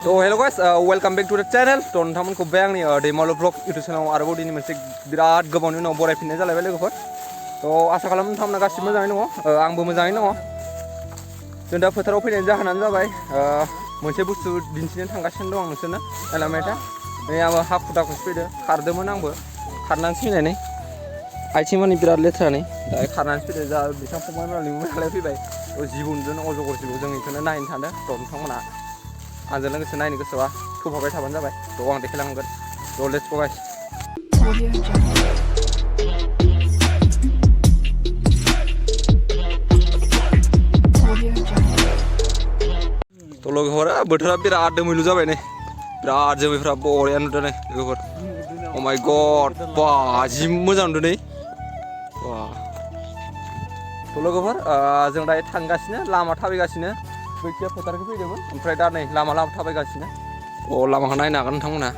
So hello guys, welcome back to the channel. To नोंथांमोनखौ बे आंनि दैमालु blog YouTube चेनेलाव आरोबाव दिनै मोनसे बिराद गोबावनि उनाव बरायफिननाय जालायबाय लोगोफोर। थ' आसा खालामो नोंथांमोना गासिबो मोजाङैनो दङ, आंबो मोजाङैनो दङ। जों दा फोथाराव फैनायनि जाहोनानो जाबाय मोनसे बुस्थु दिन्थिनो थांगासिनो दं आं नोंसोरनो एलामेटा। नै आङो हाखु दाखुसो फैदो, खारदोंमोन आंबो खारनानै फैनानै आथिं मानि बिराद लेथ्रा नै दा खारनानै फैदो जा बिथां फंबायमोना लिंबाय नालाय फैबाय। जिबौजों अजगर जिबौ जों बेखौनो नायनो थांदों। थ' नोंथांमोना आंजों लोगोसे नायनो गोसोबा खोफाबाय थाबानो जाबाय। थ' आं देखायलांगोन। थ' लेट्स गो गाइस। थ' लोगोफोरा बोथोरा बिराद दोमैलु जाबाय नै, बिराद जोमैफ्रा बरिया नुदों नै लोगोफोर। अ माय गड बा जि मोजां नुदों नै बा। थ' लोगोफोर जों दायो थांगासिनो, लामा थाबायगासिनो। बैथिया फोथारखौ फैदोंमोन, ओमफ्राय दा नै लामा थाबायगासिनो। अ लामाखौ नायनो हागोन नोंथांमोना,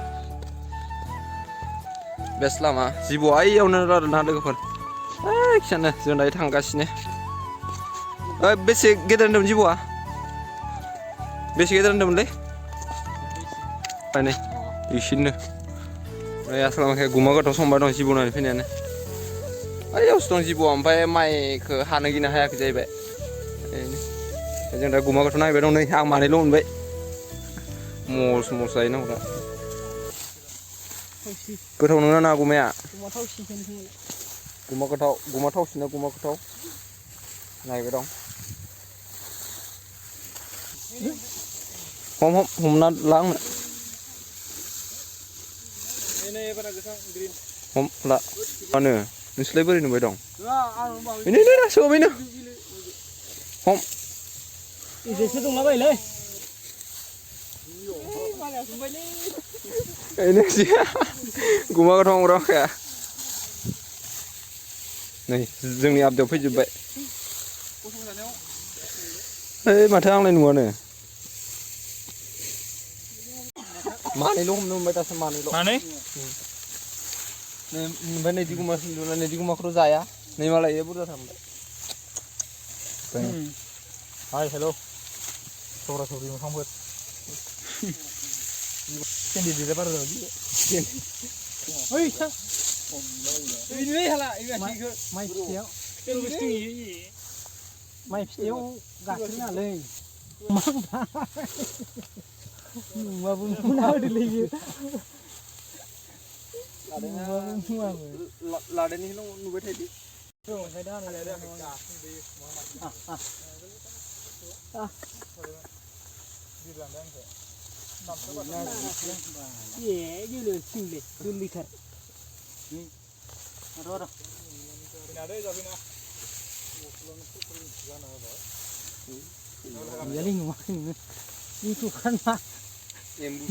बेस्ट लामा। जिबौआ ओइयावनो आरोना लोगोफोर, खियानो जों दायो थांगासिनो। बेसे गेदेर होनदोंमोन जिबौआ, बेसे गेदेर होनदोंमोनलै? नै इसिनो आसलथे गुमा गोथाव संबाय दं जिबौ नायनो फैनायानो। ओइयावसो दं जिबौआ, ओमफ्राय माइखौ हानो गिना हायाखै जाहैबाय। जों दा गुमा गोथाव नायबाय दं नै, आं मानैल' मोनबाय। मस मस जाहैनांगौ दा। गोथाव नोना ना गुमाया? गुमा गोथाव, गुमा थावसिना गुमा गोथाव नायबाय दं। हमना ला आंनो हम ला मानो नोंसोरलाय बोरै नुबाय दं? बेनो दासो बेनो हम एसेसो दंलाबायलै गुमा गोथाव हमग्रा माखाया नै जोंनि आबदायाव फैजोब्बाय। ओइ माथो आंलाय नुवानो। मानैल' हमनो मोनबाय दासो, मानैल'। मानै? ओमफ्राय नैदि गुमाखौथ' जाया, नै मालाय बुरजा थांबाय। हाय हेल' सौरा सौरि मोखांफोर केन्डिडेटआ बारा जाबाय। माइ फिथाइयाव गाखोनालै नुवाबो मुना होदोलै बियो। लादेननिखौल' नुबाय थायोदि।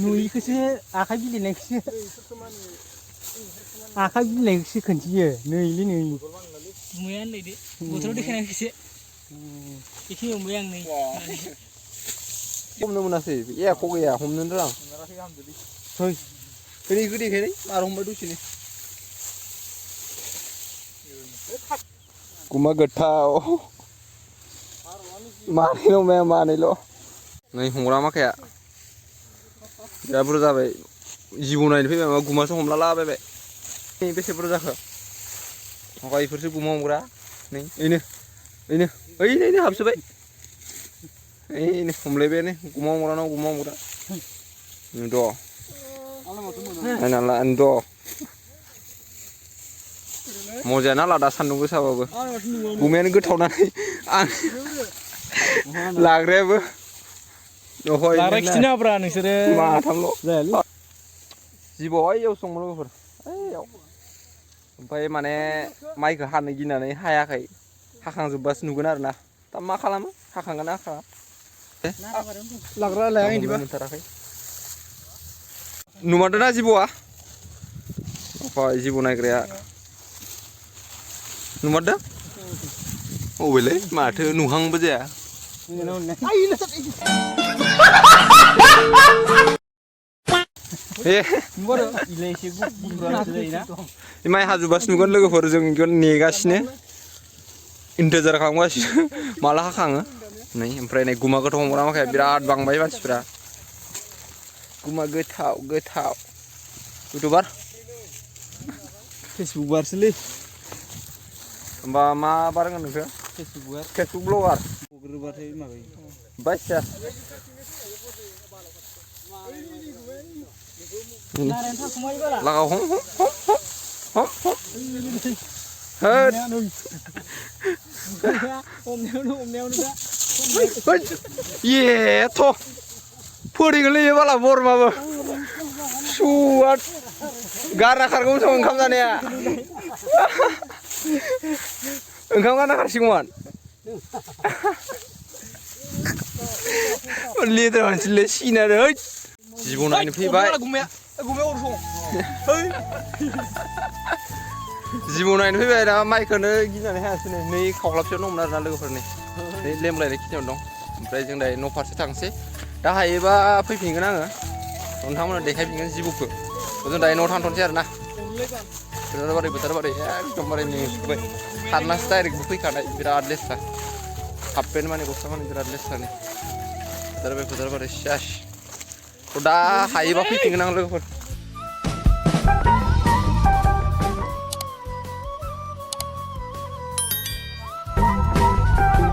नुयिखौसो आखाइ बिलाइनायखौसो खोन्थियो। नैलै नै नुया होनलायदो, बोथोराव देखायनायखौसो एसे हमबाय आं नै। हमनो मोनासै, एख' गैया, हमनो रोङा। गोदैखौ देखायलै आरो हमबाय दसेनो। गुमा गोथाव मानैल' माया मानैल'। नै हमग्रा माखाया बिराद बुरजा जाबाय। जिबौ नायनो फैबाय माबा गुमासो हमला लाबायबाय। बेसे बुरजा जाखो माबा इफोरसो गुमा हमग्रा। नै ओइनो ओइनो ओइनो हाबसोबाय। ओइनो हमलायबायानो गुमा हमग्रानाव गुमा हमग्रा। नुद' नायना ला नुद'। मजायानो आलादा सान्दुं गोसाबाबो। गुमायानो गोथावनानै आं लाग्रायाबो खिथिनाब्रा नोंसोरो माथामल'। जिबौआ ओइयावसो दंमोन लोगोफोर, ओइयाव। ओमफ्राय माने माइखौ हानो गिनानै हायाखै, हाखांजोब्बासो नुगोन आरो ना। दा मा खालामो, हाखांगोन ना हाखाङा। लाग्रा लाया बिदिबा मोनथाराखै। नुमारदोंना जिबौआ? जिबौ नायग्राया नुमारदों? अबेलै माथो नुहांबो जाया। माइ हाजोब्बासो नुगोन लोगोफोर, जों बेखौ नेगासिनो इन्थेजार खालामगासिनो माला हाखाङो। नै ओमफ्राय नै गुमा गोथाव हमग्रा माखाया बिराद बांबाय मानसिफ्रा। गुमा गोथाव गोथाव इउटुबार फेसबुक बारसोलै होमबा मा बारगोन नोंखो फेसबुक ब्लगार हग्रोबाथाय माबायो बायसा लागाव हम होद ये थ' फोरिगोनलै बाला बरमाबो सुवाद गारना खारगौमोन सम ओंखाम जानाया ओंखाम गारना खारसिगौमोन लेद्रा मानसिलै सिनारो हैद जिबौ नायनो फैबाय जिबौ नायनो फैबाय दा माइखौनो गिनानै हायासै नै खावलाबसेयाव दंमोन आरोना लोगोफोरनि नै लेमलायनाय खिनियाव दं ओमफ्राय जों दायो न' फारसे थांसै दा हायोबा फैफिनगोन आङो नोंथांमोननो देखायफिनगोन जिबौखौ जों दायो न'आव थांथ'नोसै आरोना बोथार बारि एकदमबारे मेंजोब्बाय खारनासो डाइरेक्टबो फैखानाय बिराद लेथ्रा हाफ पेन्ट माने गस्ला माने बिराद लेथ्रानो फोथार बारि सेस दा हायोबा फैफिनगोन आं लोगोफोर